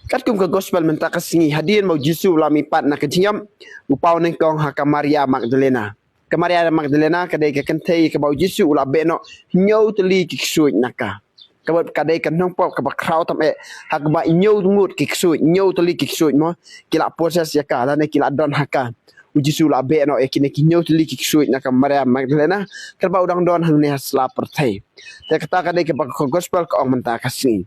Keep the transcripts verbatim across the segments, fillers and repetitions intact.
Katkum ka gospel mynta ka sngi, hadien ba u Jisu u la mihpat na ka jingïap, u paw nyngkong ha ka Maria Magdalena. Ka Maria Magdalena ka dei ka kynthei kaba u Jisu u la beh noh hynñiew tylli ki ksuid na ka. Kaba ka dei ka nongpop kaba khraw tam eh, ha kaba hynñiew ngut ki ksuid, hynñiew tylli ki ksuid mo, ki la possess ïa ka, lane ki la don ha ka. U Jisu u la beh noh ïa kine ki hynñiew tylli ki ksuid na ka Maria Magdalena, katba u dang don hangne ha sla pyrthei. Te kata ka dei kaba ka gospel ka ong mynta ka sngi.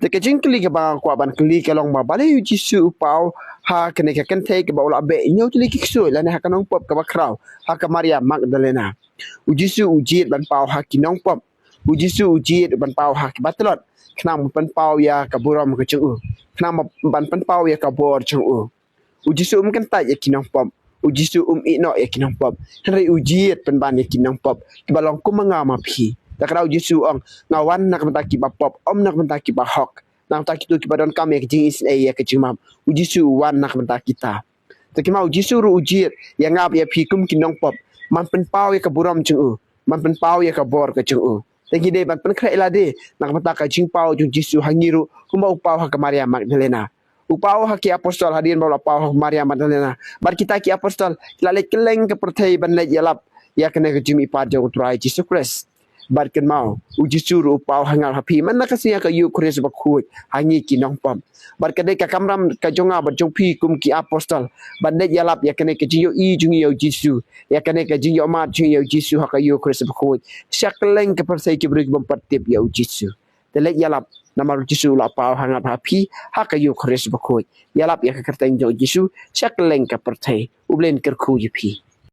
Te ka jingkylli kaba nga kwah ban kylli ka long ba balei u Jisu u paw ha kane ka kynthei kaba u la beh hynñiew tylli ki ksuid, lane ha ka nongpop kaba khraw, ha ka Maria Magdalena. U Jisu u jied ban paw ha ki nongpop. U Jisu u jied ban paw ha kiba tlot, khnang ban pynpaw ïa ka burom ka jong u, khnang ban pynpaw ïa ka bor jong u. U Jisu um kyntait ïa ki nongpop. U Jisu um ïeh noh ïa ki nongpop, hynrei u jied pynban ïa ki nongpop kiba long kum ma nga ma phi. Te ka daw u Jisu u ong, nga wan na ka bynta kiba pop, ym na ka bynta kiba hok, na ka bynta kito kiba donkam ïa ka jingisynei, ïa ka jingmap. U Jisu u wan na ka bynta kita. Te kumno u Jisu ruh u jied ïa nga bad ïa phi kum ki nongpop, ban pynpaw ïa ka burom jong u, ban pynpaw ïa ka bor ka jong u. Te ngi dei ban pynkhreh lade na ka bynta ka jingpaw jong u Jisu ha ngi ruh, kumba u paw ha ka Maria Magdalena. U paw ha ki apostol, hadien ba u la paw ha ka Maria Magdalena. Bad kita ki apostol ki la leit kylleng ka pyrthei ban leit ïalap ïa kane ka jingmihpat jong u Trai Jisu Khrist. Bad kumno u Jisu ruh u paw ha nga ha phi mynta ka sngi ha ka Ïukharist bakhuid, ha ngi ki nongpop. Bad ka dei ka kamram ka jong nga bad jong phi kum ki apostol, ban leit ïalap ïa kane ka jingïohi jong ngi ïa u Jisu, ïa kane ka jingïohmad jong ngi ïa u Jisu ha ka Ïukharist bakhuid, sha kylleng ka pyrthei, ki briew ki bym pat tip ïa u Jisu. Te leit ïalap, namar u Jisu u la paw ha nga ha phi ha ka Ïukharist bakhuid. Ïalap ïa ka kyrteng jong u Jisu sha kylleng ka pyrthei. U Blei un kyrkhu ïa phi.